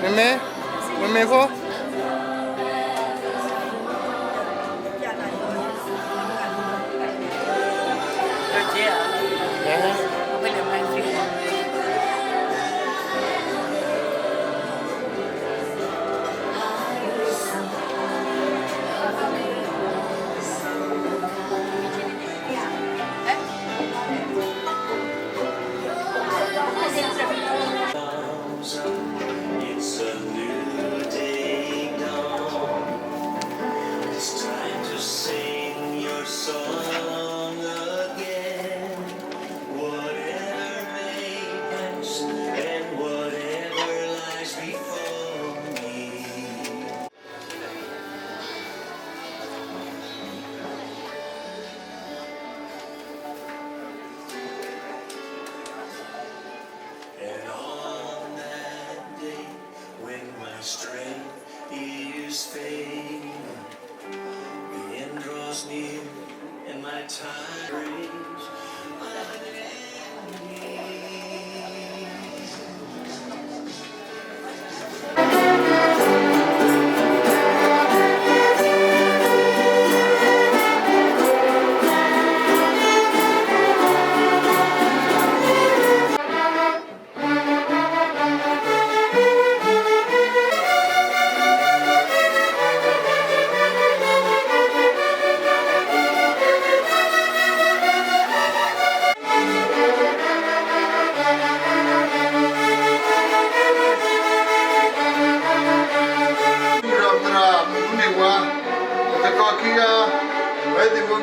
မ့မ့ၢ်, မ့မ့ၢ်ဖိ It's a new day dawn. It's time to sing your song again. Whatever may pass and whatever lies before me. And on that day, when my strength is failing, the end draws near and my time breaks.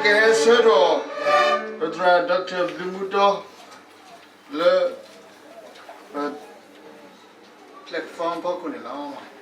ကဟဲဆှၢထီၣ် ပသရၣ် Doctor ဘျုးမူတီ လၢ ပ platform ဖီခိၣ်န့ၣ်လီၤ.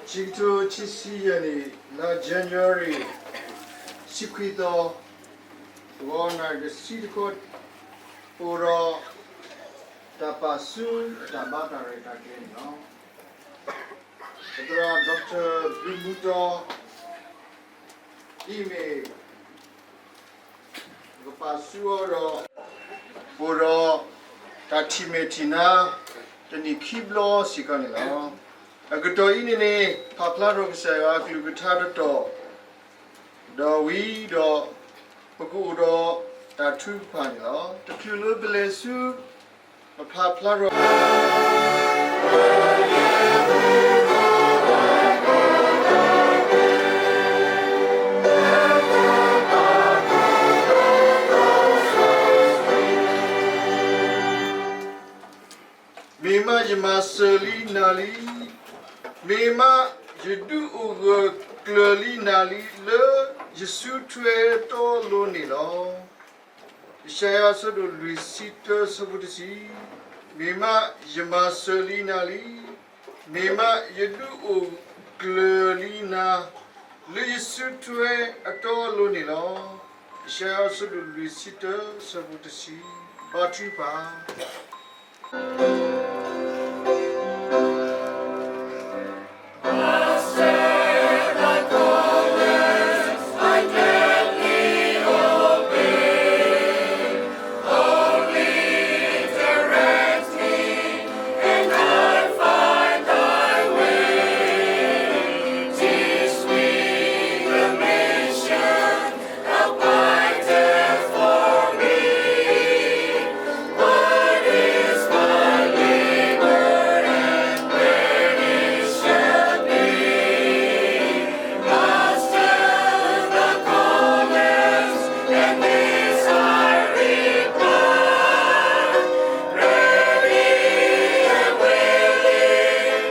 ဆံကထိဆံဆံယဲၢ်နံၣ် လါ January ဆံခွံသီ ဂီၤနၣ်ရံၣ်တဆံတခီ အိၣ်ဒီး တၢ်ပာ်ဆူအတၢ်ဘါတၢ်ရဲၣ်တၢ်ကျဲၤန့ၣ်လီၤ. ပသရၣ် Doctor ဘျုးမူတီ ဒ်မ့ၢ် ပကပာ်ဆူအီၤဒီး အိၣ်ဒီးတၢ်ထံၣ်မဲာ်ထံၣ်နါ တနံၣ်ခံဘျီစ့ၢ်ကီးန့ၣ်လီၤ. အကတီၢ်အံၤန့ၣ်န့ၣ် ပာ်ဖျါထီၣ်ကစၢ်ယွၤအကလုၢ်ကထါတတီၢ် ဒီးဝံၤဒီး ပကအိၣ်ဒီးတၢ်ထုကဖၣ်န့ၣ်လီၤ. တချုးလၢပလဲၤဆူ ပဖးဖျါထီၣ် မ့ၢ်မးယမၤစၢၤလံနၤလံ, မ့ၢ်မးယဒုးအိၣ်ဂၢၢ်ကျၢၤလံနၤလံ လၢယစုထွဲတီလိၤန့ၣ်လီၤ. ယၡါယၤအဆၢဒိၣ်လွံၢ်ဆံတၢ ဆၢဖိတဆံ, မ့ၢ်မးယမၤစၢၤလံနၤလံ, မ့ၢ်မးယဒုးအိၣ်ကျၢၤလံနၤ လၢယစုထွဲအတီအလိၤန့ၣ်လီၤ. ယၡါယၤအဆၢဒိၣ်လွံၢ်ဆံတၢ ဆၢဖိတဆံ, ဘါထုကဖၣ်. Master, thy commands I gladly obey. Only direct me, and I'll find thy way. Teach me the mission appointed for me. What is my labor and where it shall be? Master, thou callest, and this I reply. Ready and willing,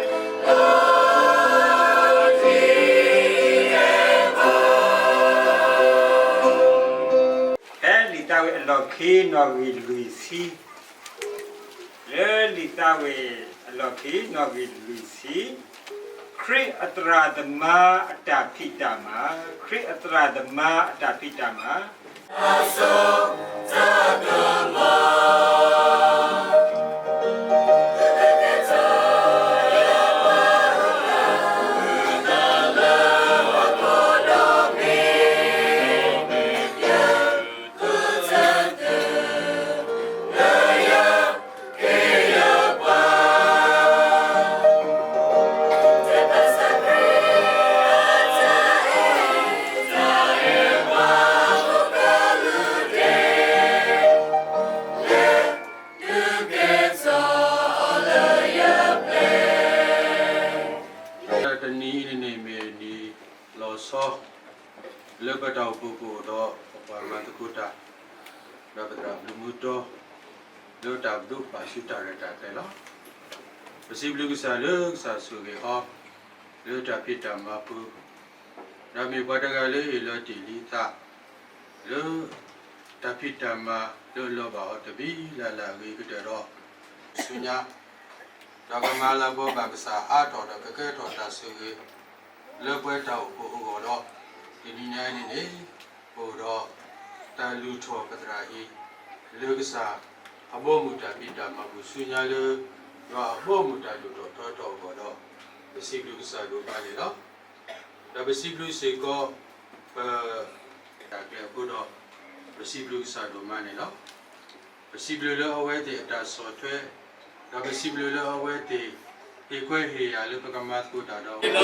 Lord, here am I. ဖဲလံာ်သးဝံၣ်အလီၢ်ခံနီၣ်ဂံၢ်လွံၢ်ဆံ, လၢလံာ်သးဝံၣ်အလီၢ်ခံနီၣ်ဂံၢ်လွံၢ်ဆံ, ခရံာ်အသရၣ်သမါအတၢ်ဖံးတၢ်မၤ, ခရံာ်အသရၣ်သမါအတၢ်ဖံးတၢ်မၤ တနံၤအံၤန့ၣ်န့ၣ်မ့ၢ်နံၣ်လီၤဆီ လၢပတၢ်အိၣ်ဖှိၣ်ကအိၣ်ဒီးပပှၤမၤသကိးတၢ် ဒီးပသရၣ်ဘျုးမူတီ လၢတၢ်ပဒိၣ်ပာ်ဆူတၢ်ရဲၣ်တၢ်ကျဲၤလီၤ. ပစံးဘျုးကစၢ်လၢကစၢ်ဆိၣ်ဂ့ၤအီၤ လၢတၢ်ဖံးတၢ်မၤပူၤ, ဒီးမ့ၢ်ပှၤတဂၤလၢဟ့ၣ်လီၤတ့ၢ်လံအသး လၢ တၢ်ဖံးတၢ်မၤလၢအလီၤဘၣ်အီၤတမံၤလၢ်လၢ်အဂ့ၤကတၢၢ်ဒီး ဆူညါ ဒီးကမၤလၤကပီၤဘၣ်ကစၢ်အါထီၣ်ဒီးကကဲထီၣ်တၢ်ဆိၣ်ဂ့ၤ လၢပဝဲတၢ်အိၣ်ဖှိၣ်အဂီၢ်ဒီး တနံၤညါအံၤန့ၣ်န့ၣ် ပအိၣ်ဒီးတၢ်လုၢ်ထီၣ်ပသရၣ်အံၤ လၢကစၢ်အဘီအမုၢ်တၢ်ဖံးတၢ်မၤပူၤဆူညါလၢ ယွၤအဘီအမုၢ်တၢ်လုၢ်ထီၣ်ထီထီၣ်အဂီၢ်ဒီး ပစံးဘျုးကစၢ်ဒိၣ်မးန့ၣ်လီၤ. ဒီးပစံးဘျုးစ့ၢ်ကီး ပ တၢ်ကျဲၤအဃိဒီး ပစံးဘျုးကစၢ်ဒိၣ်မးန့ၣ်လီၤ. ပစံးဘျုးလၢအဝဲသ့ၣ်အတၢ်ဆီၣ်ထွဲ, ဒီးပစံးဘျုးလၢအဝဲသ့ၣ် ဟ့ၣ်ခွဲးဟ့ၣ်ယာ်လၢပကမၤသကိးတၢ်ဒီး စ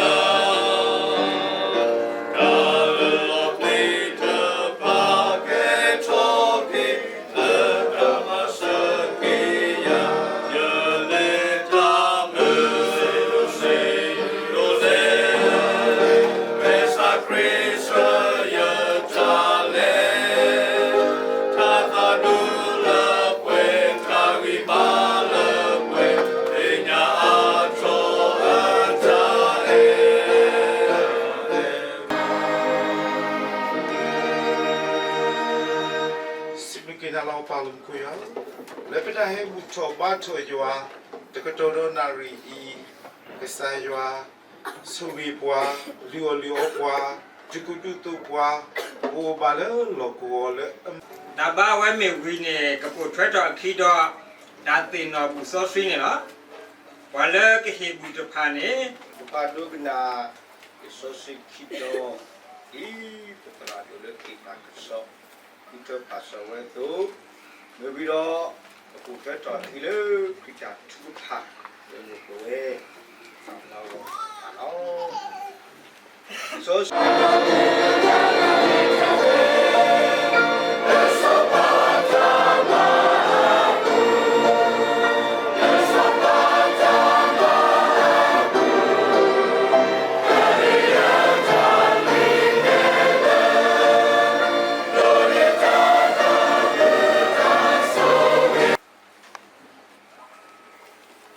ံးဘျုးက့ၤနၤလီၤပၢ်လၢမူခိၣ်ယွၤ, လၢပတၢ်ဟဲဘူၣ်ထီၣ်ဘါထီၣ်ယွၤ တကတီၢ်ဒီးနၣ်ရံၣ်အံၤ, ကစၢ်ယွၤ ဆိၣ်ဂ့ၤပှၤ, လုၢ်အီၣ်လုၢ်အီပှၤ, ဒုးကူဒုးသိးပှၤ, ပအိၣ်ဘၣ်လၢလီၢ်ကဝီၤလၢ တၢ်ဘါဝဲမ့ၢ်ဝံၤန့ၣ် ကပိာ်ထွဲထီၣ်အခံဒီး တၢ်သ့ၣ်နီၣ်ဘူၣ်စီဆှံန့ၣ်လီၤ. ပှၤလၢကဟ့ၣ်ဘူၣ်တဖၣ်န့ၣ် ကဘၣ်ဒိကနၣ် လံာ်စီဆှံခံတီၤ ဒ်ပသရၣ်ဒိၣ်လၢက့ၤတၢ်ကစီၣ် ဃုထၢပာ်စီၣ်ဝဲအသိး, မ့ၢ်ဝံၤဒီး ကပိာ်ထွဲထီၣ်အခံလၢခရံာ်တၢ်ထုကဖၣ် လၢမ့ၢ်ပဝဲ တၢ်မၤလီၤတၢ်လီၤ.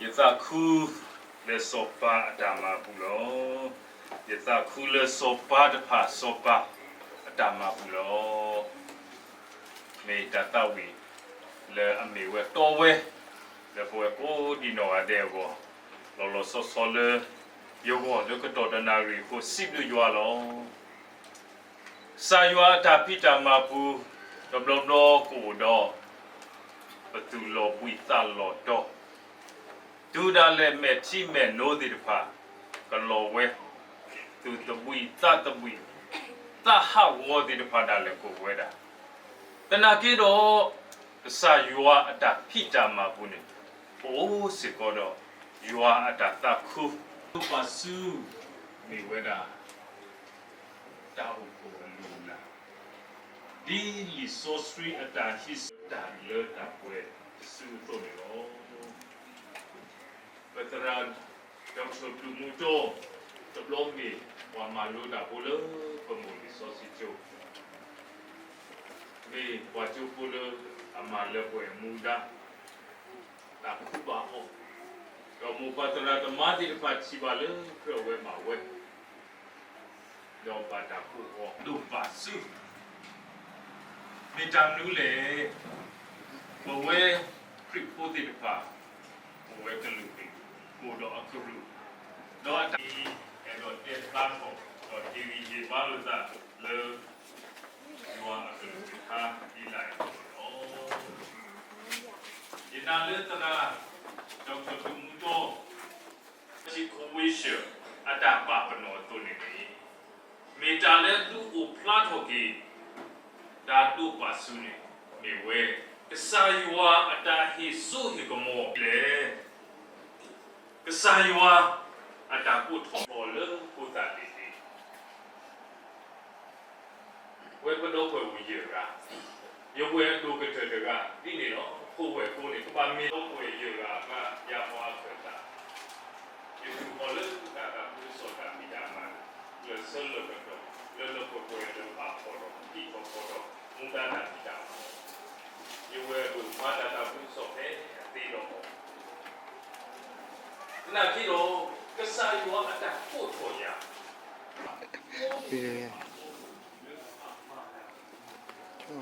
ယသးခုလၢစီၤပၤအတၢ်မၤပူၤလီၤ. ယသးခုလၢစီၤပၤတဖၣ်စီၤပၤအတၢ်မၤပူၤလီၤ. မ့ၢ်တၢ်သးဝံၣ်လၢအမ့ၢ်ဝဲတီဝဲ လၢပဝဲကိးဒံနီၢ်ဂၤဒဲးအဂီၢ်, လီၤလီၤဆီဆီလၢ ယဂီၢ်လၢကတီၢ်တနၣ်ရံၣ်အဃိ စံးဘျုးယွၤလီၤ. ကစၢ်ယွၤအတၢ်ဖံးတၢ်မၤပူၤ တဘျီဘျီကအိၣ်ဒီး ပသူၣ်လီၤဘှံးသးလီၤတီၤ, တုၤဒၣ်လဲာ်မဲာ်ထံမဲာ်နိသ့ၣ်တဖၣ် ကလီၤဝဲ, သူၣ်သဘှံးသးသဘှံး သးဟးဂီၤသ့ၣ်တဖၣ်ဒၣ်လဲာ်ကအိၣ်ဝဲဒၣ်, သနာ်က့ဒီး ကစၢ်ယွၤအတၢ်ဖံးတၢ်မၤပူၤန့ၣ် ပအိၣ်စ့ၢ်ကီးဒီး ယွၤအတၢ်သးခု, ပာ်စု မ့ၢ်ဝဲဒၣ် တၢ်အိၣ်ဖှိၣ်အလုၢ်အလၢ်, ဒ်လံာ်စီဆှံအတၢ်ဟံးစုတၢ်လၢတၢ်ပှဲၤတစုအသိးန့ၣ်လီၤ. ပသရၣ် ဒီကထၢၣ်ဘျုးမူတီ တဘျီမ့ၢ်ပှၤမၤလိတၢ်ဖိလၢပမိၢ်လံာ်စီဆှံကၠိ, မ့ၢ်ပှၤကၠိဖိလၢအမၤလၢပှဲၤအမူဒါ, တၢ်ခူဘၣ်အီၤ, ဒီးမိၢ်ပၢ်သရၣ်သမါသ့ၣ်တဖၣ်ထံၣ်ဘၣ်လၢကြၢးဝဲဘၣ်ဝဲ ဒီးဘၣ်တၢ်ကိးအီၤ ဒိၣ်ပာ်စု, မ့ၢ်တၢ်မနုၤလဲၣ်. ပဝဲခရံာ်ဖိသ့ၣ်တဖၣ် ပဝဲကလုာ်ပူၤ အိၣ်ဒီးအကရူၢ်, ဒီးအတၢ်အဲၣ်ဒိးတဲသါထီၣ် ဒီးတ့ဂံၢ်ယ့ၢ်ဘါလိာ်သးလၢ ယွၤအကလုၢ်ကထါဒ်လဲၣ်အဂီၢ်လီၤ. ယနာ်လၢသရၣ် ဒီကထၢၣ်ဘျုးမူတီ Situation အတၢ်ပာ်ပနီၣ်အသိးန့ၣ်န့ၣ်, မ့ၢ်တၢ်လၢဒုးအိၣ်ဖျါထီၣ်က့ၤ တၢ်ဒိးပာ်စုန့ၣ် မ့ၢ်ဝဲ ကစၢ်ယွၤအတၢ်ဟ့ၣ်စိဟ့ၣ်ကမီၤလဲၣ်. ကစၢ်ယွၤအတၢ်ကိးထီၣ်အီၤလၢဖိသၣ်လံၤလံၤ ဝဲပဒီပုၢ်ဝဲၢ်ယဲၢ်ဂၤ, ယဝဲၢ်ဒိၣ်ကတၢၢ်တဂၤဒ်န့ၣ်လီၤ. ဖိဝဲၢ်ကိးန့ၣ် ကဘၣ်မ့ၢ်ဒီပုၢ်ဝဲၢ်ယဲၢ်ဂၤအကျါ ယၤမ့ၢ်အကတၢၢ်, ယသူၣ်ထီၣ်လၢတၢ်သးခုကစီၣ်တၢ်ဖံးတၢ်မၤ, လၢာ်ဆၢလၢာ်ကတီၢ် လၢလၢပှဲၤပှဲၤလၢဘၣ်ဖီၣ်ဒီး ဟံၣ်ထီၣ်ဃီထီၣ် မူဒါတၢ်ဖံးတၢ်မၤ, ယဝဲၢ်ဒိၣ်မၤတၢ်သးခုကစီၣ်ဖဲအသ့ဒီးအီၤ သနာ်က့ဒီး ကစၢ်ယွၤအတၢ်ကိးထီၣ်ယၤ လၢအမၤတၢ်သးခု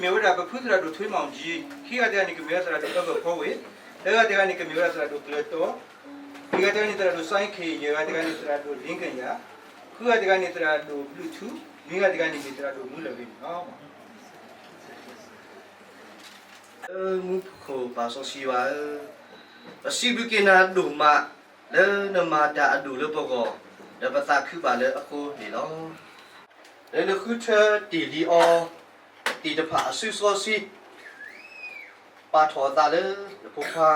မ့ၢ်ဝဲဒၣ်ပဖုသရၣ်ဒိၣ်ထွံမီၣ်ကၠံ, ခံဂၤတဂၤန့ၣ် ကမ့ၢ်ဝဲဒၣ်သရၣ်ဒိၣ်အၢဘၢၣ်ဖီဝ့ၢ်, သၢဂၤတဂၤန့ၣ် ကမ့ၢ်ဝဲဒၣ်သရၣ်ဒိၣ်ကျၢၤတီ, လွံၢ်ဂၤတဂၤန့ၣ် သရၣ်ဒိၣ်စီၤအ့ၣ်ခ့ၣ်, ယဲၢ်ဂၤတဂၤန့ၣ် သရၣ်ဒိၣ်လ့ကညး, ဃုဂၤတဂၤန့ၣ် သရၣ်ဒိၣ်ဘျုးထူ, နွံဂၤတဂၤန့ၣ် မ့ၢ်သရၣ်ဒိၣ်မူလၢၢ်ဂ့ၤန့ၣ်လီၤ. လၢမူခိၣ်ပၢ်စီဆှံယွၤဧၢ, ပစံးဘျုးက့ၤနၤဒိၣ်မး လၢနမၤတၢ်အဒိၣ်လၢပဂီၢ်, ဒီးပသးခုဘၣ်လၢအဃိန့ၣ်လီၤ. လၢနဃုထၢတ့ၢ်လံအီၤ သ့ၣ်တဖၣ်အစုစီဆှံ ပာ်ထီၣ်အသးလၢနဖိခွါ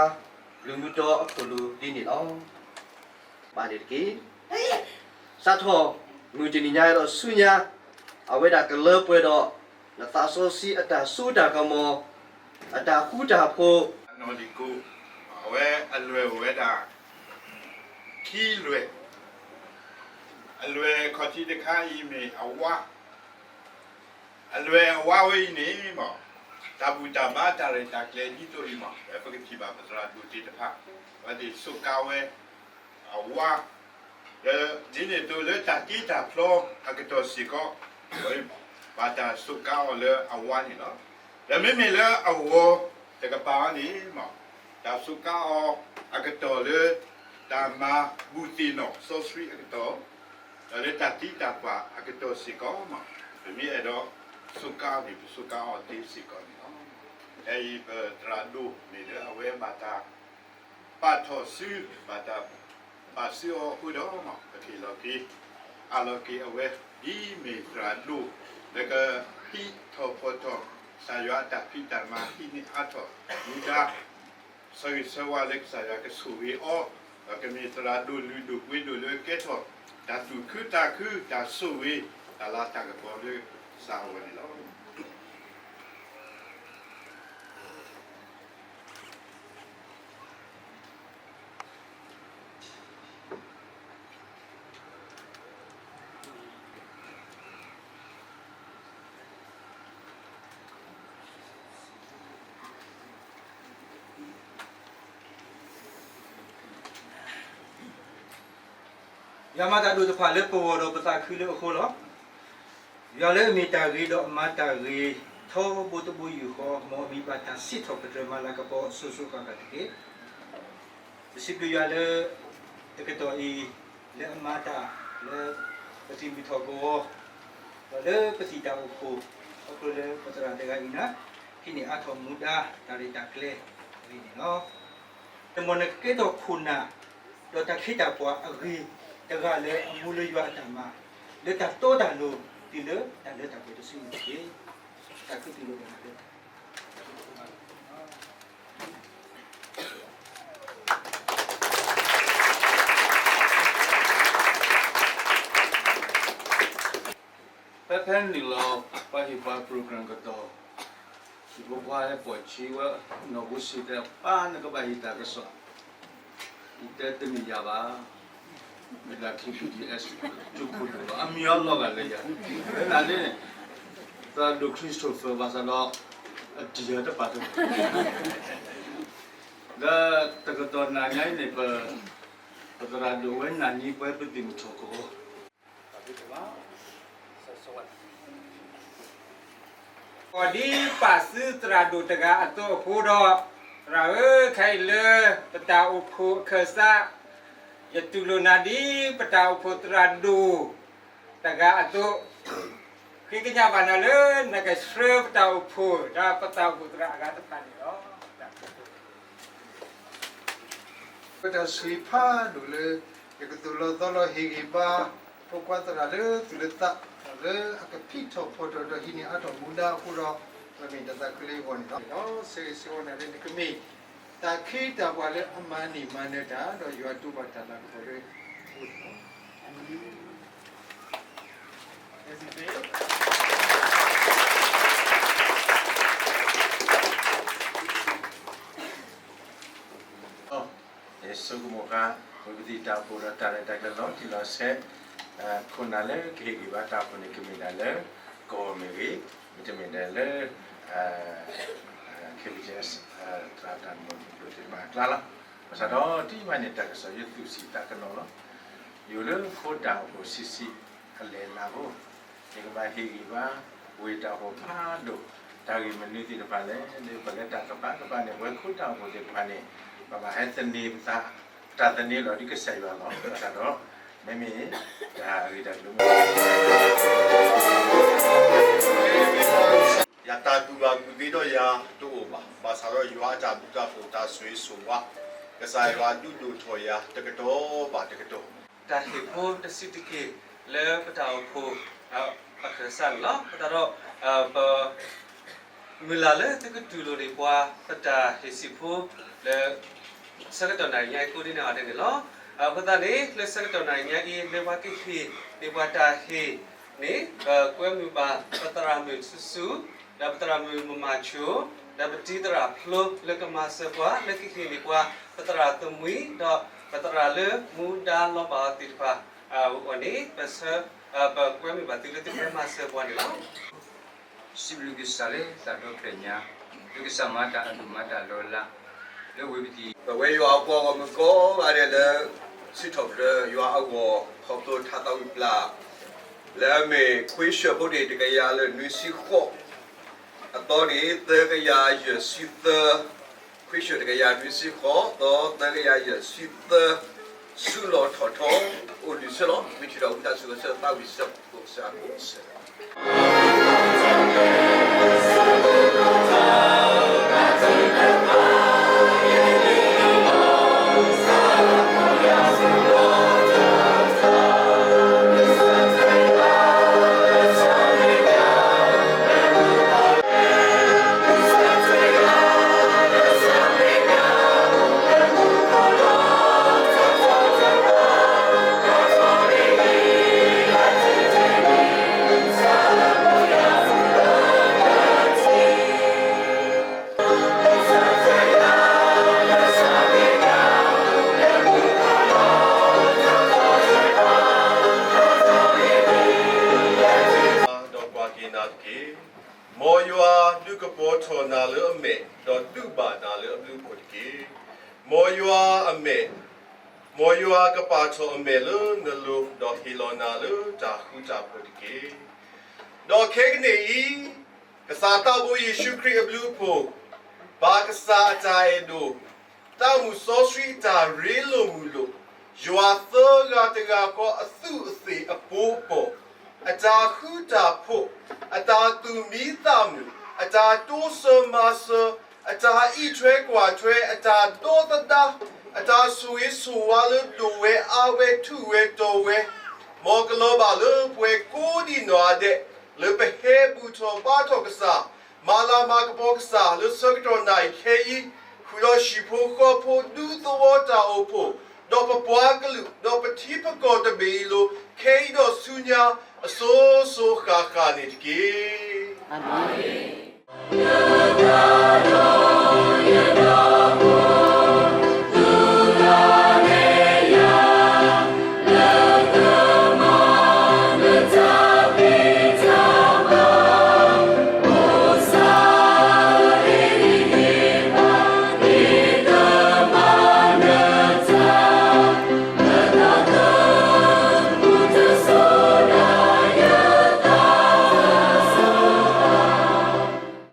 လုၢ်မူတီအခိၣ်လိၤဒ်န့ၣ်လီၤ. ဘၣ်န့ၣ်တက့ၢ်. စးထီၣ်မုၢ်တနံၤညါဒီးဆူညါ, အဝဲဒၣ်ကလၢပှဲၤဒီး နသးစီဆှံအတၢ်စိတၢ်ကမီၤ, အတၢ်ဃူတၢ်ဖိး, နီၢ်ဒံကိ, အဝဲအလွဲၢ်အိၣ်ဝဲဒၣ် ခံလွဲၢ်, အလွဲၢ်ခီၣ်ထံးတခါအံၤမ့ၢ်အဝါ အလွဲၢ်အဝါဝဲအံၤန့ၣ်မ့ၢ် တၢ်ဘူၣ်တၢ်ဘါတၢ်ရဲၣ်တၢ်ကျဲၤဒ်သိးအံၤမ့ၢ် ပကထံၣ်ဘၣ်ပသရၣ်ဒိၣ်သ့ၣ်တဖၣ် အဝဲသ့ၣ်စူးကါဝဲ အဝါ, ဒီးဒ်န့ၣ်အသိးလၢတၢ်တ့တၢ်ဖျီအကတီၢ်စ့ၢ်ကီး ဘၣ်တၢ်စူးကါအီၤလၢအဝါန့ၣ်လီၤ. ဒီးမ့မ့ၢ်လၢအဂီၤတကပၤအံၤန့ၣ်မ့ၢ် တၢ်စူးကါအီၤအကတီၢ်လၢ တၢ်မၤဘူၣ်သ့ၣ်နီၣ်စီဆှံအကတီၢ် ဒီးလၢတၢ်သံတၢ်ပှၢ်အကတီၢ်စ့ၢ်ကီးမ့ၢ် ပမ့ၢ်အဲၣ်ဒိးစူးကါအီၤန့ၣ် ပစူးကါအီၤသ့စ့ၢ်ကီးန့ၣ်လီၤ. ဖဲအံၤပသရၣ်ဒိၣ်မ့ၢ်လၢအဝဲဘၣ်တၢ်ပာ်ထီၣ်စု ဘၣ်တၢ်ပာ်စုအီၤအဃိဒီး ပက့ၤလီၤက့ၤ အးလီၤက့ၤအဝဲ ဒ်မ့ၢ်သရၣ်ဒိၣ် လၢကဖံးထီၣ်ဖီၣ်ထီၣ် ကစၢ်ယွၤအတၢ်ဖံးတၢ်မၤ ဟံးန့ၢ်အါထီၣ်မူဒါ ဆၢဂ့ၤဆၢဝါလၢကစၢ်ယွၤကဆိၣ်ဂ့ၤအီၤ ဒီးကမ့ၢ်သရၣ်ဒိၣ်လုၢ်ဒိၣ်ပှ့ၤဒိၣ်လၢကဲထီၣ် တၢ်သူၣ်ခုသးခု တၢ်ဆိၣ်ဂ့ၤ တၢ်လၤတၢ်ကပီၤလၢကစၢ်အဂီၢ်န့ၣ်လီၤ. ယွၤမၤတၢ်ဒိၣ်တဖၣ်လၢပဂီၢ်ဒီးပသးခုလၢအဃိလီၤ. ယွၤလၢအမ့ၢ်တၢ်ဂ့ၤဒီးအမၤတၢ်ဂ့ၤ ထီဘိတဘိယူၢ်ဃီ မ်အမံၤဘၣ်တၢ်စံးထီၣ်ပတြၢၤမၤလၤကပီၤအစိၤစိၤအဃၣ်ဃၣ်တက့ၢ်. ပစံးဘျုးယွၤလၢ တကတီၢ်အံၤ လၢအမၤတၢ်လၢ ပသံၣ်မုၢ်ထီၣ်ကဝီၤ ဒီးလၢပသံၣ်တၢ်အိၣ်ဖှိၣ် ခီဖျိလၢပသရၣ်တဂၤအံၤန့ၣ် ဟံးန့ၢ်အါထီၣ်မူဒါတၢ်ရဲၣ်တၢ်ကျဲၤအဂ့ၢ်န့ၣ်လီၤ. တမ့ၢ်နကကဲထီၣ်ခိၣ်နၢ် ဒီးတၢ်ခ့တၢ်ပှၤအဂ့ၤတဂၤလၢအမူလၢယွၤအတၢ်မၤ လၢတၢ်တီတၢ်လိၤ တုၤလၢတၢ်လၢတၢ်ပှဲၤတစုန့ၣ်တက့ၢ်. တၢ်ခူသူၣ်လိာ်တၢ်လၢ ဖဲဖဲနုာ်လီၤ ပှၤဟ့ၣ်ပှၤ program ကတီၢ် ဟံၣ်ဖိဃီဖိပိာ်ခံဝဲ နီၢ်ဘူစံးတဲ ပၢ်နကဘၣ်ဟ့ၣ်တၢ်ကစီၣ် ယတဲတမ့ၢ်ယၤဘၣ်, မ့ၢ်ဒၣ် K B D S ကၠိဖိဒိၣ်လီၤ အမံၤအလီၢ်ဂၤလၢယၤ, လၢတၢ်န့ၣ် သရၣ်ဒိၣ် Christopher ဘၣ်ဆၣ်ဒီး အတံၢ်အတပာ်တဘၣ်, ဒီးတကတီၢ်နၤညါအံၤန့ၣ် ပ ပသရၣ်ဒိၣ်ဝဲနၤနံၤပှဲၤပသံၣ်မုၢ်ထီၣ်ကဝီၤ ဒ်ပာ်စုသရၣ်ဒိၣ်တဂၤအသိးအဃိဒီး, သရၣ်ဧၢ, ခဲအံၤလၢပတၢ်အိၣ်ဖှိၣ်အခၢၣ်စး, ယတူၢ်လိာ်နၤဒ်ပတၢ်အိၣ်ဖှိၣ်သရၣ်ဒိၣ်တဂၤအသိး, ဃ့ကညးဘၣ်နၤလၢနကဆှၢပတၢ်အိၣ်ဖှိၣ် ဒီးပတၢ်အိၣ်ဖှိၣ်သရၣ်အဂၤတဖၣ်န့ၣ်လီၤ. ပတၢ်ဆိၣ်ဂ့ၤဖးဒိၣ်လၢ ယကသိၣ်လီၤသီလီၤဟ့ၣ်ဂံၢ်ဘါ ဖိခွါသရၣ်လၢသူၣ်လၢသး လၢအကဖံးထီၣ်ဖီၣ်ထီၣ်ဒီးဟံးန့ၢ်အါထီၣ်မူဒါအဃိဒီး ပမ့ၢ်တၢ်သးခုလၢယဂီၢ်န့ၣ်လီၤ. ဆၢဂ့ၤဆၢဝါနၤလၢနကမ့ၢ် တၢ်ခ့တၢ်ပှၤလၢအမၤန့ၢ်မၤနၢၤတၢ် ဒီးယွၤတူၢ်ဘၣ်တၢ်လၤကပီၤလၢ ယဆိကမိၣ်ဃါ ပကသံၣ်တၢ်အိၣ်ဖှိၣ်ဒီးတၢ်ရဲၣ်တၢ်ကျဲၤလီၤတံၢ်လီၤဆဲး, ခိၣ်နၢ်လၢကဟ့ၣ်ဂံၢ်ဘါတၢ်အိၣ်ဖှိၣ်န့ၣ် ကမ့ၢ်ဒၣ်လၢကီၢ်မ့ၢ်ဂ့ၤ, မ့တမ့ၢ်ဒၣ်လၢ K B C S သရၣ်တၢ်မုၢ်ကျိၤသ့ၣ်တဖၣ်အကျါလီၤ. ဘၣ်ဆၣ်ဒီးတနံၤဘၣ်န့ၣ် တၢ်ကစီၣ်ယသူၣ်ဆံၣ်သးကနီၤလီၤ. ယအိၣ်လၢဖိတၢ်အိၣ်ဖှိၣ်ဆံးဆံးအလဲၤလၢ်ဖိ, ယကဘၣ်ဟ့ၣ်ဂံၢ်ဘါ ဝ့ၢ်တၢ်အိၣ်ဖှိၣ်ဖးဒိၣ် တၢ်ဂ့ၢ်မနုၤသ့ၣ်တဖၣ်လဲၣ်, ဒ်ပလဲၤတၢ်ကပၤကပၤန့ၣ် ပဝဲခိၣ်တၢ်အိၣ်ဖှိၣ်သ့ၣ်တဖၣ်န့ၣ် ပဘၣ်ဟဲသန့ၤပသး, တၢ်သန့ၤလီၤဒ်ကစၢ်ယွၤလီၤ. အဃိသတးဒီး မ့မ့ၢ်တၢ်ဂ့ၢ်တၢ်ကျိၤ ယတၢ်ကူၣ်ဘၣ်ကူၣ်သ့ဒီးယၤတအိၣ်ဘၣ်. ဘၣ်ဆၣ်ဒီးယွၤအတၢ်ဘျုးတၢ်ဖှိၣ်တၢ်ဆိၣ်ဂ့ၤဆိၣ်ဝါ, ကစၢ်ယွၤဒုးဒိၣ်ထီၣ်ယၤတကတီၢ်ဘၣ်တကတီၢ်. တၢ်ဟ့ၣ်ဖိတဆံးတက့ၢ်လၢပတၢ်အိၣ်ဖှိၣ်အခၢၣ်စးန့ၣ်လီၤ. အဃိသတးဒီး ပ မုၢ်လၢ်လၢသုကတူၢ်လိာ်န့ၢ်ပှၤ ပတၢ်ဟ့ၣ်ဆံးဖိလၢ ဆၢကတီၢ်နၣ်ရံၣ်ညါအံၤကိးဒ်န့ၣ်အီၤဒ်န့ၣ်လီၤ. အဃိသတးန့ၣ် လၢဆၢကတီၢ်နၣ်ရံၣ်ညါအံၤ လၢပှၤကဟ့ၣ်န့ၢ်ပှၤတၢ်ဟ့ၣ်န့ၣ် ပကွဲမုာ်ဘၣ်ပသရၣ်မုၣ်ဆူၣ်ဆူၣ်, ဒီးပသရၣ်မုၣ်မမၤဆိ, ဒီးပတံၤသရၣ်ဖျိလၢကမၤစၢၤပှၤ လၢကဟ့ၣ်န့ၢ်ပှၤ ပသရၣ်သမံ, ဒီးပသရၣ်လၢမူဒါလီၤဘၣ်အီၤသ့ၣ်တဖၣ်အဂီၢ်န့ၣ် ပဆၢ ပကွဲမုာ်ဘၣ်သုလၢသုကမၤစၢၤပှၤန့ၣ်လီၤ. စံးဘျုးကစၢ်လၢသးဒီဖျၢၣ်ညါ, လၢကစၢ်မၤတၢ်အဒိၣ်မၤတၢ်လီၤလး လၢဝ့ၢ်ပတံၤ, ပဝဲယွၤအပှၤဂီၢ်မုၢ်ကိးဂၤဒဲးလၢ စံးထီၣ်ပတြၢၤယွၤအဂီၢ် ခီဖျိထါသးဝံၣ်ပျၢ် လၢအမ့ၢ်ခွ့ဆၢၣ်ဖိန့ၣ် တကယၤလၢနွံဆံဃိး, အသီန့ၣ် သၢကယၤယဲၢ်ဆံသၢ, ခွ့ဆၢၣ်တကယၤနွံဆံဃိး, သီသၢကယၤယဲၢ်ဆံသၢ, ဆူးလီၤထီၣ်ထီ အိၣ်ဒံးဆၢလီၤ. မ့ၢ်ထံၣ်ဒီးဝံသးစူၤ ကစၢ်သးဝံၣ်စၢၤ ကိးကစၢ်အကိးစၢၤဒီးကွၢ်က့ၤနၤတက့ၢ်. မ်ယွၤဒုးကပီၤထီၣ်နၤလၢအမဲာ်, ဒီးဒုးဘၣ်နၤလၢအဘျုးအဖှိၣ်တက့ၢ်. မ်ယွၤအမဲာ်, မ်ယွၤကပာ်ထီၣ်အမဲာ်လၢနလိၤ, ဒီးဟ့ၣ်လီၤနၤလၢတၢ်ဃူတၢ်ဖိးတက့ၢ်. ဒီးခဲကနံၣ်အံၤ, ကစၢ်သးဘိယ့ၣ်ၡူးခရံာ်အဘျုးအဖှိၣ်, ပၢ်ကစၢ်အတၢ်အဲၣ်ဒိၣ်, သးမုၢ်စီဆှံအတၢ်ရ့လိာ်မုာ်လိာ်, ယွၤသၢဂၤတဂၤဃီအသူးအသ့ၣ်အပီၤအပီၤ, အတၢ်ဃူတၢ်ဖိး, အတၢ်သူၣ်မံသးမုာ်, အတၢ်တိစၢၤမၤစၢၤ, အတၢ်အံးထွဲကွၢ်ထွဲ, အတၢ်ဒီသဒၣ်, အတၢ်ဆိၣ်ဂ့ၤဆိၣ်ဝါလၢဒိၣ်ဝဲအါဝဲထူးဝဲတီၤဝဲ, မ်ကလီၤဘၣ်လၢပှၤကိးဒံးနီၢ်ဂၤဒဲး, လၢပဟဲဘူၣ်ထီၣ်ဘါထီၣ်ကစၢ်, မၤလၤမၤကပီၤကစၢ်လၢဆၢကတီၢ်နၣ်ရံၣ်ခဲအံၤ, ဃုာ်ဒီးဟံၣ်ဖိဃီဖိဒူသဝီတၢ်အိၣ်ဖှိၣ်, ဒီးပပှၤကလုာ်, ဒီးပထံပကီၢ်တဘ့ၣ်အံၤလီၤ, ခဲအံၤဒီးဆူညါ, အစိၤစိၤဃၣ်ဃၣ်န့ၣ်တက့ၢ်. အၤမ့ၣ်.